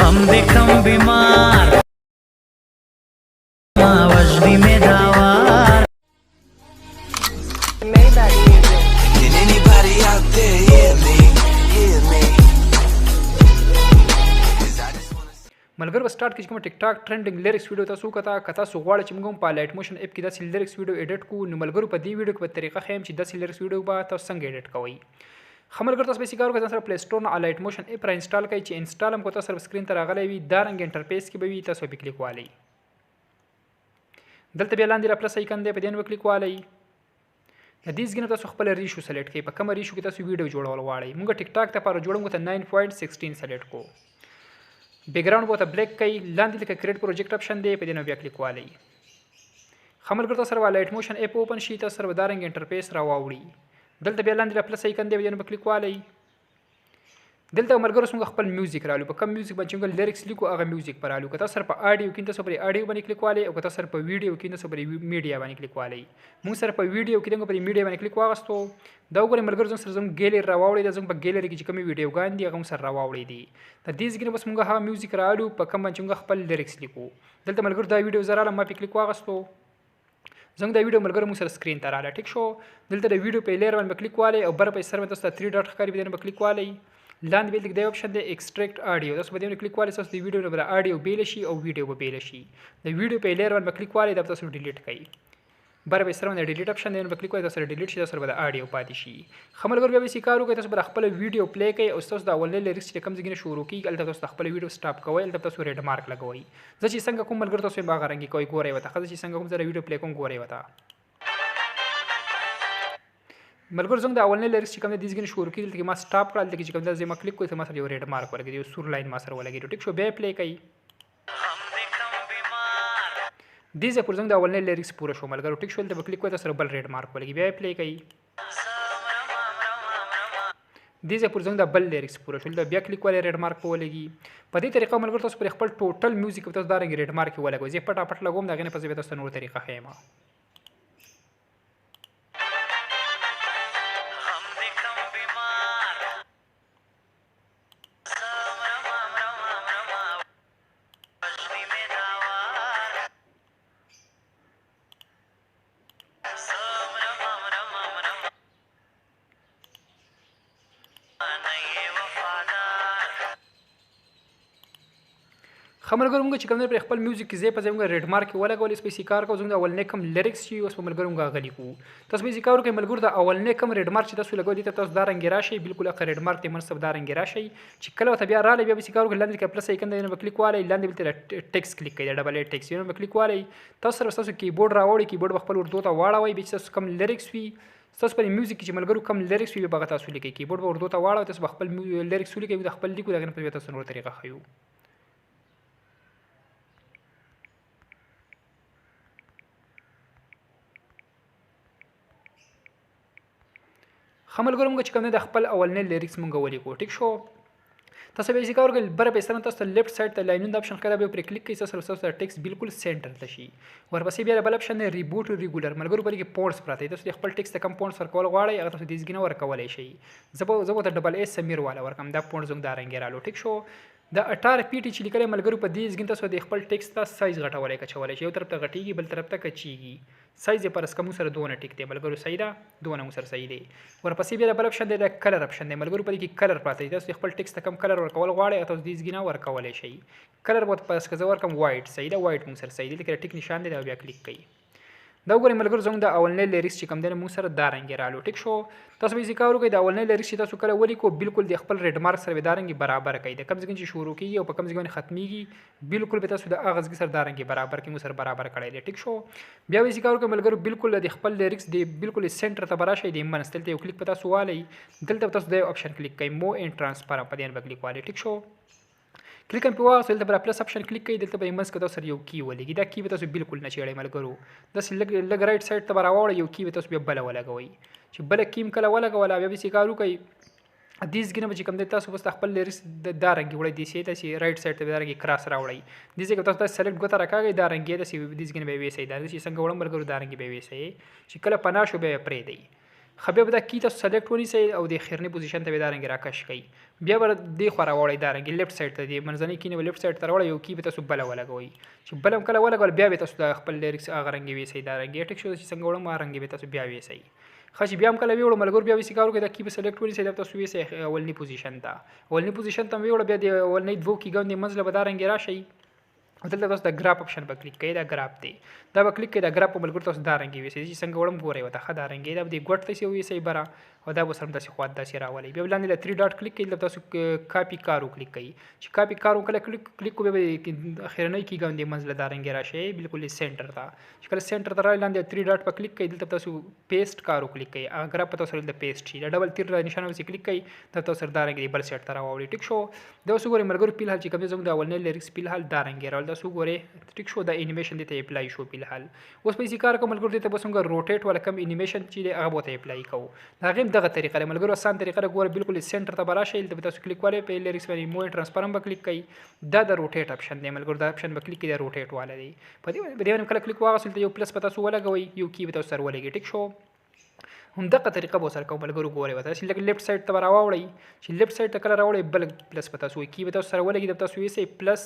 غم دې کم بیمار ما وژني مې داوار. Maybach music. Can anybody out there hear me? Hear me? 'Cause I just wanna ملګرو به سٹارټ کې چې کوم ټیک ټاک ټرینډینګ لیریکس ویډیو تاسو وکته، که تاسو غواړئ چې موږ هم په لایټ موشن اپ کې داسې لیریکس ویډیو ایډیټ کو، نو ملګرو په دې ویډیو کې به طریقه ښیم چې داسې لیریکس ویډیو به تاسو څنګه ایډیټ کوئ. ښه ملګرو، تاسو به یې کار وکړئ، ځان سره پلی سټور نه لایټ موشن اپ را انسټال کړئ. چې انسټال هم کو، تاسو سره سکرین ته راغلی وي، دا رنګ انټرفیس کې به وي، تاسو به کلیک والئ. دلته بیا لاندې را پلس آیکن دی، په دې باندې کلیک والئ. د دې ځګنه تاسو خپل ریشو سلیکټ کړئ، په کومه ریشو کې تاسو ویډیو جوړول غواړئ. موږ ټیک ټاک ته لپاره جوړو، موږ ته 9.16 سلیکټ کو، بیکګراوند به ته بلیک کړئ. لاندې لکه کریټ پروجیکټ اپشن دی، په دې نو بیا کلیک والئ. ښه ملګرو، تاسو سره لایټ موشن اپ اوپن شي، تاسو سره به دا رنګ انټرفیس راواوړي. دلته بیا لاندې را پلس آیکن دی، په دې باندې کلیک والئ. دلته ملګرو څنګه خپل میوزیک رالو، په کوم میوزیک باندې چې لیریکس لیکو هغه میوزیک پر رالو. که تاسو سره په آډیو کې تاسو پر آډیو باندې کلیک والئ او که تاسو سره په ویډیو کې تاسو پر میډیا باندې کلیک والئ. موږ سره په ویډیو کې دغه پر میډیا باندې کلیک واغستو. دا وګورئ ملګرو، زموږ سره زموږ ګیلری راواوړي، دا زموږ په ګیلری کې چې کومې ویډیوګان دي هغه موږ سره راواوړي دي. د دې ځګنه بس موږ هغه میوزیک رالو په کوم باندې چې موږ خپل لیریکس لیکو. دلته ملګرو دا ویډیو زه راغلم، ما پې کلیک واغستو، زموږ دا ویډیو ملګرو موږ سره سکرین ته راغله. ټیک شو. دلته د ویډیو په لیر باندې کلیک والئ او بر په سر باندې تاسو ته 3 ډاټ ښکاري، په دې باندې کلیک والئ. لاندې بیا د آپشن دی ایکسټریکټ آډیو، تاسو په دې باندې کلیک والئ، تاسو د ویډیو نه به آډیو بیل شي او ویډیو به بیل شي. د ویډیو په لیر باندې کلیک والئ، دا به تاسو ډیلیټ کړئ. بر به سر باندې ډیلیټ اپشن دی، باندې کلیک والئ، تاسو سره ډیلیټ شي، تاسو سره به د آډیو پاتې شي. ښه ملګرو، بیا به څه کار وکړئ، تاسو به خپل ویډیو پلی کړئ او تاسو د اولنې لیریکس چې کوم ځای نه شروع کیږي هلته تاسو خپل ویډیو سټاپ کوئ، هلته تاسو ریډ مارک لګوئ. زه چې څنګه کوم ملګرو تاسو به هغه رنګ کوئ. ګورئ ورته، ښه زه چې څنګه کوم، زه ویډیو پلی کوم، ګورئ ورته. ملګرو زموږ د اولنې لیریکس چې کوم دی، دې ځای نه شروع کیږي، دلته کې ما سټاپ کړل. دلته کې چې کوم دی ما کلیک کړ، ما سره یو ریډ مارک ولګېد، یو سور لاین ما سره ولګېد. ټیک شو. بیا پلی کړئ. غم دې کم بیمار. دې ځای پورې زموږ د اولنې لیریکس پوره شو ملګرو. ټیک شو. دلته به کلیک کړئ، تاسو سره بل ریډ مارک ولګي، بیا یې پلی کړئ. دې ځای پورې زموږ د بل لیریکس پوره شو، دلته بیا کلیک والے ریډ مارک په ولګي. په دې طریقه ملګرو تاسو پر خپل ټوټل میوزیک تاسو دا رنګ ریډ مارک ولګوئ. زه پټاپټ لګوم، د هغې نه پس بیا تاسو ته نور طریقه ښیم. غم دې کم بیمار زه مرمه مرمه مرمه وژني مې داوار. زه مرمه مرمه مرمه نه یې وفادار. ښه ملګرو، موږ چې کوم دی پر خپل میوزیک کې ځای په ځای موږ ریډ مارک ولګول. اوس به یې کار کوو، زموږ د اولنې کوم لیریکس چې اوس به ملګرو موږ هغه لیکو. تاسو به یې کار وکړئ ملګرو، د اولنې کوم ریډ مارک چې تاسو لګول دي ته تاسو دا رنګ راشئ، بالکل هغه ریډ مارک ته منځ ته دا رنګ راشئ. چې کله ورته بیا راغلی، بیا به یې کار وکړئ، لاندې کې پلس آیکن دی به کلیک والئ، لاندې بل ټیکس کلیک کړئ، ډبل ای ټیکس یو به کلیک والئ، تاسو سره تاسو کیبورډ راوړئ، کیبورډ به خپل اردو ته واړوئ. بیا چې تاسو کوم لیریکس وي، تاسو په میوزیک کې چې ملګرو کوم لیریکس وي به هغه تاسو لیکئ، کیبورډ به اردو ته واړوئ، تاسو به خپل لیریکس ولیکئ، د خپل لیکو د هغې نه پس بیا تاسو نور طریقه ښیو. ښه ملګرو، موږ چې کوم دی د خپل اولنی لیریکس موږ ولیکو. ټیک شو. تاسو به یې کار وکړئ، بره په سره تاسو ته لیفټ سایډ ته لاینون د اپشن ښکاره، به پرې کلیک کړئ، تاسو سره تاسو ټیکس بالکل سنټر ته شي. ورپسې بیا بل اپشن دی ریبوټ ریګولر. ملګرو په دې کې پونټس پراته دي، تاسو د خپل ټیکس ته کم پونټس ورکول غواړئ هغه تاسو دې ځګ نه ورکولی شئ. زه به ته ډبل ای سمیر والا ورکم، دا پونټ زموږ دا رنګ رالو. ټیک شو. د 18 پی ټي چې لیکلی ملګرو، په دې ځګ تاسو د خپل ټیکس ته سایز غټولی کچولی شئ، یو طرف ته غټیږي بل طرف ته کچیږي. سایز یې پرس کوم سره دونه ټیک دی ملګرو، صحیح ده، دونه مو سره صحیح دی. ورپسې بیا بل اپشن دی، د کلر اپشن دی ملګرو، په دې کې کلر پراته دي، تاسو خپل ټیکس ته کم کلر ورکول غواړئ تاسو دې ځګ نه ورکولی شئ. کلر به پس که زه ورکم وایټ، صحیح ده، وایټ مو سره صحیح دی، لکه ټیک نشان دی، دا بیا کلیک کړئ. دا وګورئ ملګرو، زموږ د اولنې لیریکس چې کوم دی موږ سره دا رنګ رالو. ټیک شو. تاسو به یې کار وکړئ، د اولنې لیریکس چې تاسو کله ولیکو بالکل د خپل ریډ مارک سره به دا رنګ برابر کړئ، د کوم ځای چې شروع کیږي او په کوم ځای باندې ختمیږي بالکل به تاسو د هغه ځای سره دا رنګ برابر کړئ، موږ سره برابر کړی دی. ټیک شو. بیا به یې کار وکړئ ملګرو، بالکل د خپل لیریکس د بالکل سنټر ته به راشئ، د منځ دلته یو کلیک په تاسو والئ، دلته به تاسو د یو اپشن کلیک کړئ، مو اینډ ټرانسفر، په دې باندې کلیک والئ. ټیک شو. کلیک هم په واغستو، دلته به پلس اپشن کلیک کړئ، دلته به یې منځ کې تاسو سره یو کی ولګي، دا کی به تاسو بالکل نه چیړئ ملګرو، داسې لږ لږ رایټ سایډ ته به راواوړئ، یو کی به تاسو بیا بله ولګوئ. چې بله کی هم کله ولګوله بیا به څه کار وکړئ، دې ځګ نه به چې کوم دی تاسو بس خپل لیریکس دا رنګ وړئ، دې سي داسې رایټ سایډ ته به دا رنګ کراس راوړئ، دې ځای کې تاسو داسې سلیکټ ګوته راکاږئ، دا رنګ یې داسې دې ځګ نه به یې ویسئ، دا چې څنګه وړم ملګرو دا رنګ به یې ویسئ، چې کله پناه شو بیا یې پرېږدئ. ښه بیا به دا کی تاسو سلیکټ ونیسئ او د اخرني پوزیشن ته به دا رنګ راکش کړئ، بیا به دې خوا راوړئ دا رنګ لیفټ سایډ ته، د منځنۍ کی نه به لیفټ سایډ ته راوړئ، یو کی به تاسو بله ولګوئ، چې بل هم کله ولګول بیا به تاسو د خپل لیریکس هغه رنګ ویسئ دا رنګ. ټیک شو چې څنګه وړم هغه رنګ به تاسو بیا ویسئ. ښه چې بیا هم کله ویوړو ملګرو بیا به څه کار وکړئ، دا کی به سلیکټ ونیسئ، دا به تاسو ویسئ اولني پوزیشن ته، اولني پوزیشن ته هم ویوړه، بیا د اولنۍ دوو کیګانو د منځ له به دا رنګ راشئ او دلته تاسو د ګراف اپشن به کلیک کړئ، دا ګراف دی، دا به کلیک کړئ، دا ګراف په ملګرو تاسو دا رنګ ویسئ چې څنګه وړم ګورئ ورته. ښه دا رنګ دا به د ګوټ داسې ویسئ بره او دا به سره داسې خوا داسې راولئ. بیا به لاندې له 3 ډاټ کلیک کړئ، دلته تاسو کاپي کارو کلیک کړئ، چې کاپي کارو کله کلیک کړو بیا به اخرنۍ کیګان د منځ له دا رنګ راشئ بالکل سنټر ته، چې کله سنټر ته راغی لاندې 3 ډاټ په کلیک کړئ، دلته تاسو پیسټ کارو کلیک کړئ، هغه ګراف په تاسو سره دلته پیسټ شي، دا ډبل تیر نشانه ورسې کلیک کړئ، دا تاسو سره دا رنګ دی بل سیټ ته راوړي. ټیک شو. دا اوس وګورئ ملګرو فی الحال چې کوم دی زموږ د اولنی لیریکس فی الحال دا رنګ راول، تاسو وګورئ. ټیک شو، دا انیمیشن دې ته اپلای شو فی الحال. اوس په دې کار کوم ملګرو، دې ته به څنګه روټیټ ولا کوم انیمیشن چې دی هغه به ورته اپلای کوو. د هغې هم دغه طریقه ده ملګرو، اسان طریقه ده. ګوره بالکل سنټر ته به راشئ، دلته به تاسو کلیک والئ په لیریکس باندې موو ټرانسفارم به کلیک کړئ، دا د روټیټ اپشن دی ملګرو، دا اپشن به کلیک کړئ، دا روټیټ والا دی. په دې باندې کله کلیک واغوستل یو پلس به تاسو ولګوئ، یو کی به تاسو سره ولګي. ټیک شو، هم دغه طریقه به سره کوم ملګرو. ګورئ ورته چې لږ لیفټ سایډ ته به راواوړئ، چې لیفټ سایډ ته کله راوړئ بل پلس به تاسو وایي، کی به تاسو سره ولګي، دا به تاسو ویسئ پلس،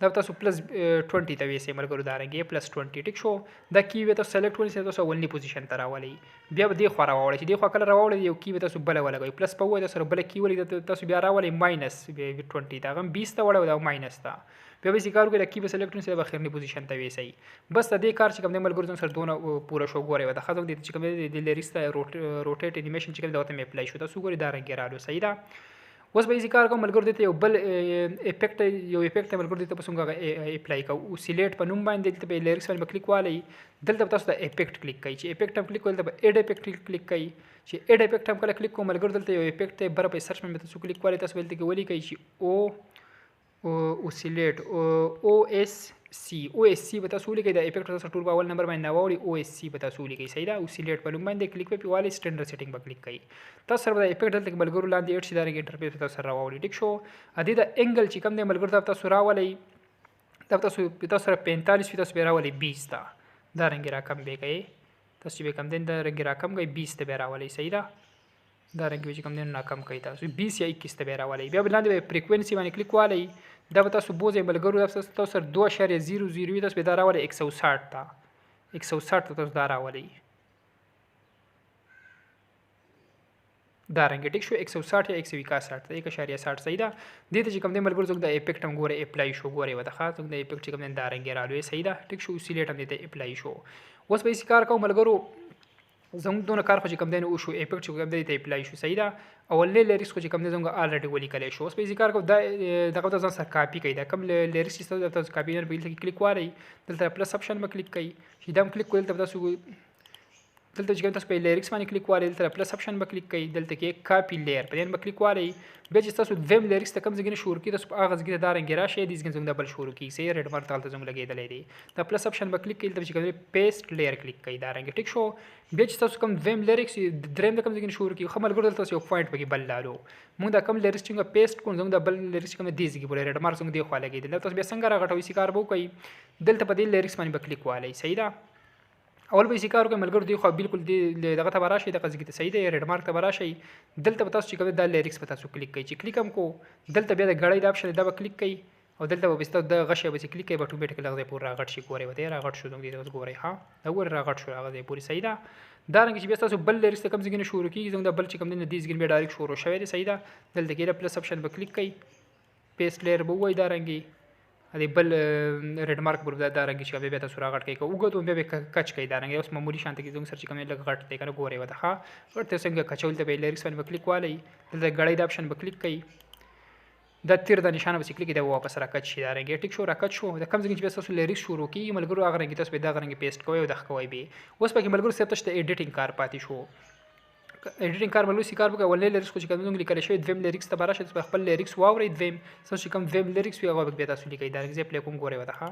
دا به تاسو پلس 20 ته ویسئ ملګرو، دا رنګ یې پلس 20. ټیک شو، دا کی به تاسو سلیکټ ونیسئ، تاسو اولني پوزیشن ته راولئ، بیا به دې خوا راواوړئ، چې دې خوا کله راواوړئ یو کی به تاسو بله ولګوئ، پلس به ووایئ، تاسو سره بله کی ولګي، دا تاسو بیا راولئ ماینس 20 ته، هغه هم 20 ته وړوئ، دا ماینس ته. بیا به څه کار وکړئ، دا کی به سلیکټ ونیسئ، دا به اخرني پوزیشن ته ویسئ. بس د دې کار چې کوم دی ملګرو زموږ سره دونه پوره شو. ګورئ ورته ښه زموږ دې چې کوم دی د لیریکس ته روټیټ انیمیشن چې کوم دی دا ورته مې اپلای شو، تاسو وګورئ دا رنګ یې رالو. صحیح ده. اوس به یې کار کوم ملګرو، دې ته یو بل افیکټ، یو افیکټ ملګرو دې ته به څنګه هغه اپلای کوو. اوسیلیټ په نوم باندې دلته به لیریکس باندې به کلیک والئ، دلته به تاسو د افیکټ کلیک کړئ، چې افیکټ هم کلیک کړئ، دلته به اډ افیکټ کلیک کړئ، چې اډ افیکټ هم کله کلیک کوم ملګرو دلته یو افیکټ دی بره په سرچ باندې تاسو کلیک والئ، تاسو دلته کې ولیکئ چې او اوسیلیټ او اس سی، او اس سی به تاسو ولیکئ، دا افیکټ تاسو ټول په اول نمبر باندې راوړي، او اس سی به تاسو ولیکئ. صحیح ده. اوسیلیټ په نوم باندې کلیک به پې والئ، سټنډرډ سیټینګ به کلیک کړئ، تاسو سره به دا افیکټ دلته کې ملګرو لاندې اډ شي، دا رنګ انټرفیس به تاسو سره راوړي. ټیک شو. دې د انګل چې کوم دی ملګرو دا تاسو راولئ، دا تاسو سره 45 وي، تاسو به راولئ 20 ته، دا رنګ راکم به کړئ، تاسو چې به کوم دی دا رنګ راکم کړئ 20 ته به راولئ. صحیح ده. دا رنګ به چې کوم دی نو ناکم کړئ تاسو 20 یا 21 ته به راولئ. بیا به لاندې به فریکوینسي باندې کلیک والئ، دا به تاسو بوځئ ملګرو، دا تاسو سره 2.00 وي، تاسو به دا راولئ 160 ته، 160 ته تاسو دا راولئ دا رنګ. ټیک شو، 160 یا 161 ته، 1.60. صحیح ده. دې ته چې کوم دی ملګرو زموږ د افیکټ هم ګورئ اپلای شو، ګورئ ورته ښه زموږ د افیکټ چې کوم دی دا رنګ یې رالوی. صحیح ده. ټیک شو، اوسیلیټ هم دې ته اپلای شو. اوس به یې څه کار کوو ملګرو، زموږ دونه کار خو چې کوم دی نو وشو، افیکټ چې کوم دی ته اپلای شو. صحیح ده. اولنی لیریکس خو چې کوم دی زموږ الریډي ولیکلی شو. اوس به یې څه کار کوو، دا دغه ته ځان سره کاپي کړئ، دا کوم لیریکس چې تاسو تاسو کاپي نه په دلته کې کلیک والئ، دلته پلس اپشن به کلیک کړئ، چې دا هم کلیک کړئ، دلته به تاسو دلته چې کوم تاسو په لیریکس باندې کلیک والئ، دلته پلس اپشن به کلیک کړئ، دلته کې کاپي لیر په دې باندې به کلیک والئ، بیا چې تاسو دویم لیریکس ته کوم ځای نه شروع کړئ، تاسو په هغه ځای کې دا رنګ راشي، دې ځای زموږ دا بل شروع کړي، صحیح ریډ مارک هلته زموږ لګېدلی دی، دا پلس اپشن به کلیک کړئ، دلته چې کوم دی پیسټ لیر کلیک کړئ دا رنګ. ټیک شو. بیا چې تاسو کوم دویم لیریکس دریم د کوم ځای نه شروع کړئ، ښه ملګرو دلته تاسو یو پوینټ پکې بل لالو، موږ دا کوم لیریکس چې موږ پیسټ کړو، زموږ دا بل لیریکس چې کوم دی دې ځای کې پورې ریډ مارک زموږ دې خوا لګېدلی، تاسو بیا څنګه راغټوئ، څه کار به وکړئ، دلته په دې لیریکس باندې به کلیک والئ. صحیح ده. اول به یې څه کار وکړئ ملګرو، دې خوا بالکل دې دغه ته به راشئ، دغه ځای ته. صحیح دی، ریډ مارک ته به راشئ، دلته به تاسو چې کوم دا لیریکس به تاسو کلیک کړئ، چې کلیک هم کو دلته بیا د ګړۍ د اپشن دا به کلیک کړئ، او دلته به تاسو د غشی به چې کلیک کړئ، به اتوماتیک هغه ځای پورې راغټ شي. ګورئ ورته راغټ شو، زموږ دې ته اوس ګورئ، ها دا ګورئ راغټ شو هغه ځای پورې. صحیح ده. دا رنګ چې بیا تاسو بل لیریکس ته کوم ځای نه شروع کېږي، زموږ دا بل چې کوم دی نه دې ځای بیا ډایرکټ شروع شوی دی. صحیح ده. دلته کې د پلس اپشن به کلیک کړئ، پیسټ لیر به ووایي دا رنګ یې دې بل ریډ مارک پر دا رنګ چې بیا تاسو راغټ کړئ، که اوږد وي بیا به کچ کړئ دا رنګ. اوس معمولي شان ته کې زموږ سره چې کوم لږ غټ دی که نه، ګورئ ورته ښه غټ دی، څنګه کچول ته به لیریکس باندې به کلیک والئ، دلته ګړۍ د اپشن به کلیک کړئ، دا تیر د نشانه به چې کلیک کړئ، دا به واپس راکچ شي دا رنګ. ټیک شو، راکچ شو. د کوم ځای چې بیا تاسو لیریکس شروع کېږي ملګرو، هغه رنګ تاسو به دغه رنګ پیسټ کوئ او دغه کوئ به. اوس پکې ملګرو صرف تاسو ته ایډیټینګ کار پاتې شو. ایډیټینګ کار ملګرو څه کار وکړئ، اولنی لیریکس خو چې کوم زموږ لیکل شوی، دویم لیریکس ته به راشئ، تاسو به خپل لیریکس واورئ، دویم تاسو چې کوم دویم لیریکس وي هغه به بیا تاسو لیکئ دا رنګ. زه پلی کوم، ګورئ ورته ښه.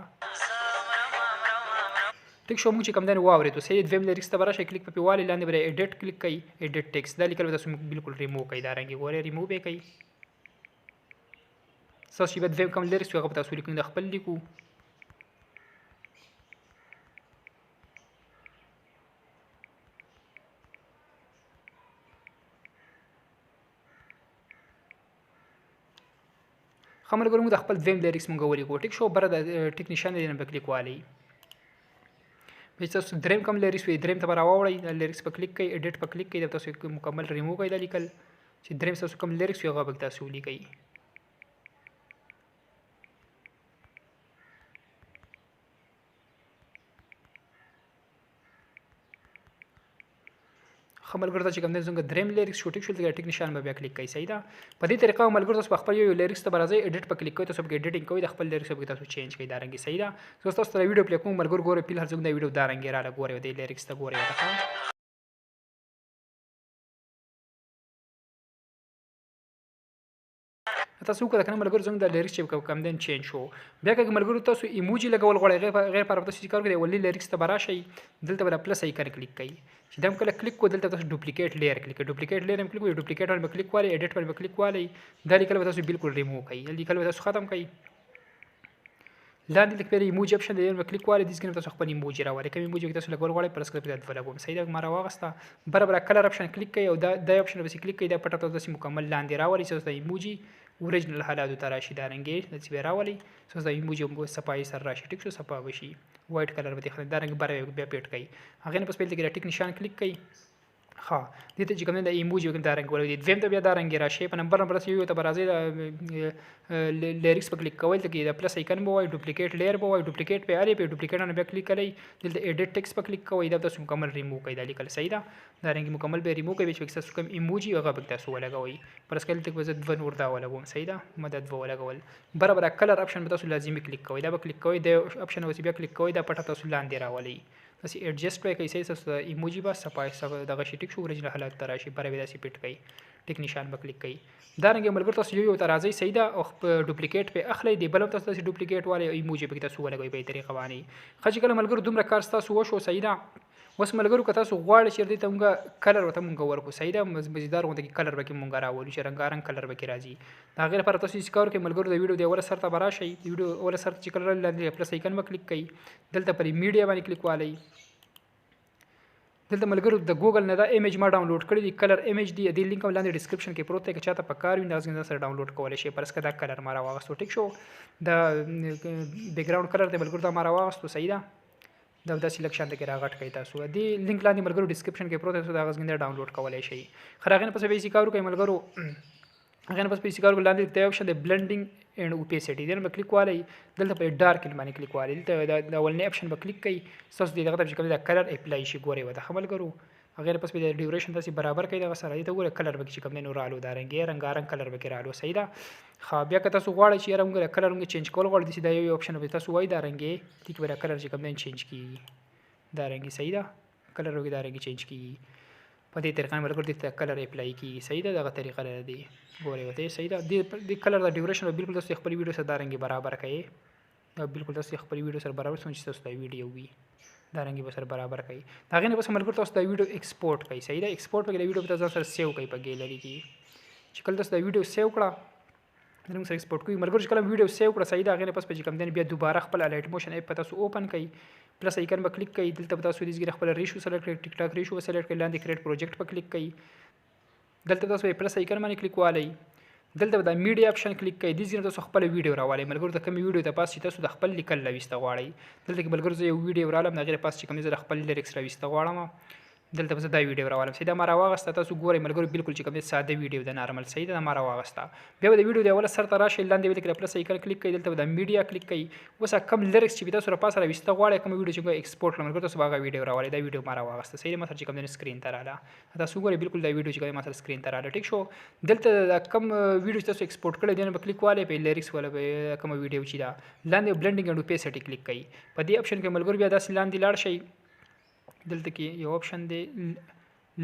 ټیک شو، موږ چې کوم دی نو واورېدو. صحیح، دویم لیریکس ته به راشئ، کلیک په پې والئ، لاندې به ایډیټ کلیک کړئ، ایډیټ ټیکس دا لیکل به تاسو بالکل ریموو کړئ دا رنګ. ګورئ ریموو به یې کړئ، تاسو چې بیا دویم کوم لیریکس وي هغه به تاسو لیکئ، دا خپل لیکو. ښه ملګرو موږ د خپل دویم لیریکس مونږ ولیکو، ټیک شو. بره د ټیک نشان دی نه به کلیک والی. بیا تاسو دریم کوم لیریکس وي دریم ته به راواوړئ، دا لیریکس په کلیک کوئ، ایډیټ په کلیک کوئ، دا تاسو مکمل ریموو کوئ. دا لیکل چې دریم تاسو کوم لیریکس وي هغه به تاسو ولیکئ. ښه ملګرو ته چې کوم دی زموږ دریم لیریکس شو، ټیک شو. دلته ټیک نشان به بیا کلیک کوئ، صحیح ده. په دې طریقه ملګرو تاسو په خپل یو لیریکس ته به راځئ، ایډیټ په کلیک کوئ، تاسو پکې ایډیټینګ کوئ، د خپل لیریکس پکې تاسو چینج کوئ دا رنګې، صحیح ده. زه تاسو ته ویډیو پلی کوم ملګرو، ګورئ پیل هر څوک دا ویډیو دا رنګې راله، ګورئ دې لیریکس ته ګورئ ورته. تاسو وکړه کنه ملګرو زموږ د لیریکس چې کوم دین چینج شو. بیا که ملګرو تاسو ایموجي لګول غواړئ غیر پر تاسو چې کار کوي ولې لیریکس ته به راشئ، دلته به پلس آیکن کلیک کوئ، چې دا کله کلیک کو دلته تاسو ډوپلیکیټ لیر کلیک کوئ، ډوپلیکیټ لیر هم کلیک کوئ، ډوپلیکیټ باندې به کلیک والئ، ایډیټ باندې به کلیک والئ، دا لیکل به تاسو بالکل ریموو کوئ، لیکل به تاسو ختم کوئ. لاندې لیک پیری ایموجي اپشن دی، به کلیک والئ، دې ځای تاسو خپل ایموجي راولئ، کوم ایموجي تاسو لګول غواړئ پرس کړئ، دا دوه لګوم، صحیح ده. ما راواغسته، برابر کلر اپشن کلیک کوئ او دا اپشن به کلیک کوئ، دا پټه تاسو داسې مکمل لاندې راولئ چې تاسو د ایموجي اوریجنل حالاتو ته راشي، دا رنګې داسې به راولئ چې تاسو د ایموجي هم صفایي سره راشي، ټیک شو، صفا به شي، وایټ کلر به دې دا رنګ بره بیا پیټ کوئ. هغې نه پس په دلته کې دا ټیک نشان کلیک کوئ. ښه دې ته چې کوم دی د ایموجي کوم دا رنګ ولوي، دویم ته بیا دا رنګ راشي، په نمبر نمبر یو ته به راځئ، لیریکس په کلیک کوئ، دلته کې د پلس آیکن به وایي، ډوپلیکیټ لیر به وایي، ډوپلیکیټ په الې په ډوپلیکیټ باندې بیا کلیک کړئ، دلته ایډیټ ټیکس په کلیک کوئ، دا تاسو مکمل ریموو کړئ، دا لیکل صحیح ده. دا رنګ مکمل به ریموو کوئ، چې تاسو کوم ایموجي هغه به تاسو ولګوئ. پرس کړئ دلته به زه دوه نور دا ولګوم، صحیح ده، ما دا دوه ولګول. برابر کلر اپشن به تاسو لازمي کلیک کوئ، دا به کلیک کوئ، دا اپشن به بیا کلیک کوئ، دا پټه تاسو لاندې راولئ، داسې ایډجسټ به کوئ، صحیح تاسو ایموجي به صفا دغه شي، ټیک شو، اوریجنل حالت ته راشي، بره به داسې پټ کوئ، ټیک نشان به کلیک کوئ. دا رنګ ملګرو تاسو یو یو ته راځئ، صحیح ده، او ډوپلیکیټ پې اخلئ، دې بل هم تاسو داسې ډوپلیکیټ والئ او ایموجي پکې تاسو ولګوئ په دې طریقه باندې. ښه چې کله ملګرو دومره کار ستاسو وشو، صحیح ده. اوس ملګرو که تاسو غواړئ چې دې ته مونږ کلر ورته مونږ ورکړو، صحیح ده، مزیدار غوندې کې کلر به کې مونږ راولو چې رنګارنګ کلر به کې راځي. د هغې لپاره تاسو هېڅ کار وکړئ ملګرو، د ویډیو د اوله سر ته به راشئ، د ویډیو اوله سر ته چې کله راغلئ لاندې پلس آیکن به کلیک کوئ، دلته پر میډیا باندې کلیک والئ. دلته ملګرو د ګوګل نه دا ایمیج ما ډاونلوډ کړی دی، کلر ایمیج دی، دې لینک هم لاندې ډیسکرپشن کې پروت دی، که چاته په کار وي نو دا سره ډاونلوډ کولی شئ. پرس که دا کلر ما راواغستو، ټیک شو، دا بیکګراوند کلر دی ملګرو، دا ما راواغستو، صحیح ده. دا داسې لږ شان کې راغټ کړئ تاسو، دې لینک لاندې ملګرو ډیسکرپشن کې پروت دی، تاسو دا غږ ډاونلوډ کولی شئ. خو هغې نه پس بیا یې کار وکړئ ملګرو، هغې نه پس بیا یې کار وکړئ، لاندې دا اپشن دی بلندینګ اینډ اوپیسټي، دې نه به کلیک والئ، دلته په ډارک باندې کلیک والئ، دلته د اولنې اپشن به کلیک کړئ، ستاسو دې دغه ته چې کوم دا کلر اپلای شي، ګورئ ورته. ښه ملګرو هغې نه پس بیا د ډیوریشن داسې برابر کړئ دغه سره، دې ته ګورئ کلر به کې چې کوم دی نو رالو، دا رنګ یې رنګارنګ کلر به کې رالو، صحیح ده. ښه بیا که تاسو غواړئ چې یاره موږ دا کلر موږ چینج کول غواړو، داسې دا یو اپشن به تاسو وایي دا رنګ یې، دې کې به دا کلر چې کوم دی چینج کېږي، دا رنګ یې صحیح ده، کلر به کې دا رنګ یې چینج کېږي. په دې طریقه ملګرو دې ته کلر اپلای کېږي، صحیح ده، دغه طریقه ده دې ګورئ ورته، صحیح ده. دې کلر د ډیوریشن به بالکل تاسو خپلې ویډیو سره دا رنګ یې برابر کړئ، دا بالکل تاسو خپلې ویډیو سره برابر څومره چې تاسو دا ویډیو وي دا رنګ یې به سره برابر کړئ. د هغې نه پس ملګرو تاسو دا ویډیو ایکسپورټ کړئ، صحیح ده. ایکسپورټ به دا ویډیو به تاسو ځان سره سیو کړئ په ګیلري کې، چې کله تاسو دا ویډیو سیو کړه موږ سره ایکسپورټ کوي ملګرو، چې کله ویډیو سیو کړه، صحیح ده، هغې نه پس به چې کوم دی بیا دوباره خپل الایټ موشن اپ په تاسو اوپن کړئ، پلس آیکن به کلیک کړئ، دلته به تاسو دې ځای خپل ریشو سلیکټ کړئ، ټیک ټاک ریشو به سلیکټ کړئ، لاندې کریټ پروجیکټ به کلیک کړئ، دلته تاسو به پلس آیکن باندې کلیک والئ، دلته به د میډیا اپشن کلیک کړئ، دې ځای تاسو خپله ویډیو راولئ ملګرو ته کومې ویډیو ته پاس چې تاسو د خپل لیکل راویسته غواړئ. دلته کې ملګرو زه یو ویډیو رالم، د هغې پاس چې کوم دی زه د خپل لیریکس راویسته غواړم، دلته به زه دا ویډیو راولم، صحیح ده. ما راواغسته، تاسو ګورئ ملګرو بالکل چې کوم دی ساده ویډیو ده نارمل، صحیح ده، ما راواغسته. بیا به د ویډیو د اوله سر ته راشئ، لاندې به د پلس آیکن کلیک کړئ، دلته به د میډیا کلیک کړئ، اوس هغه کوم لیریکس چې تاسو را پاسه راویسته غواړئ، کوم ویډیو چې موږ ایکسپورټ کړو ملګرو تاسو به هغه ویډیو راولئ. دا ویډیو ما راواغسته، صحیح ده، ما سره چې کوم دی سکرین ته رااله، تاسو ګورئ بالکل دا ویډیو چې کوم دی ما سره سکرین ته رااله، ټیک شو. دلته دا کوم ویډیو چې تاسو ایکسپورټ کړی دی نه به کلیک والئ، په لیریکس والا به کومه ویډیو چې ده لاندې بلندینګ اینډ اوپیسټي کلیک کړئ. په دې اپشن کې ملګرو بیا داسې لاندې لاړ شئ، دلته کې یو اپشن دی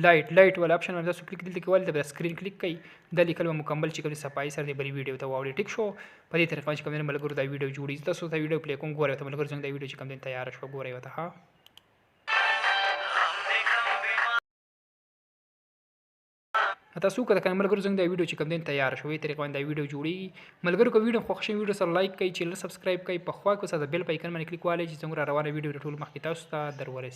لایټ، لایټ والا اپشن باندې تاسو کلیک دلته کې والئ، د سکرین کلیک کړئ، دا لیکل به مکمل چې کوم صفایي سره د بلې ویډیو ته واوړي، ټیک شو. په دې طریقه چې کوم دی ملګرو دا ویډیو جوړیږي. تاسو ته ویډیو پلی کوم، ګورئ ورته ملګرو څنګه دا ویډیو چې کوم دی تیاره شوه، ګورئ ورته. ها تاسو که کنه ملګرو څنګه دا ویډیو چې کوم دی تیار شوې طریقه باندې دا ویډیو جوړیږي. ملګرو که ویډیو خوښ شي ویډیو سره لایک کړئ، چینل سبسکرایب کړئ، په خوا کې سره د بیل په آیکن باندې کلیک والئ چې څنګه را روانه ویډیو ټول مخکې تاسو ته در ورسي.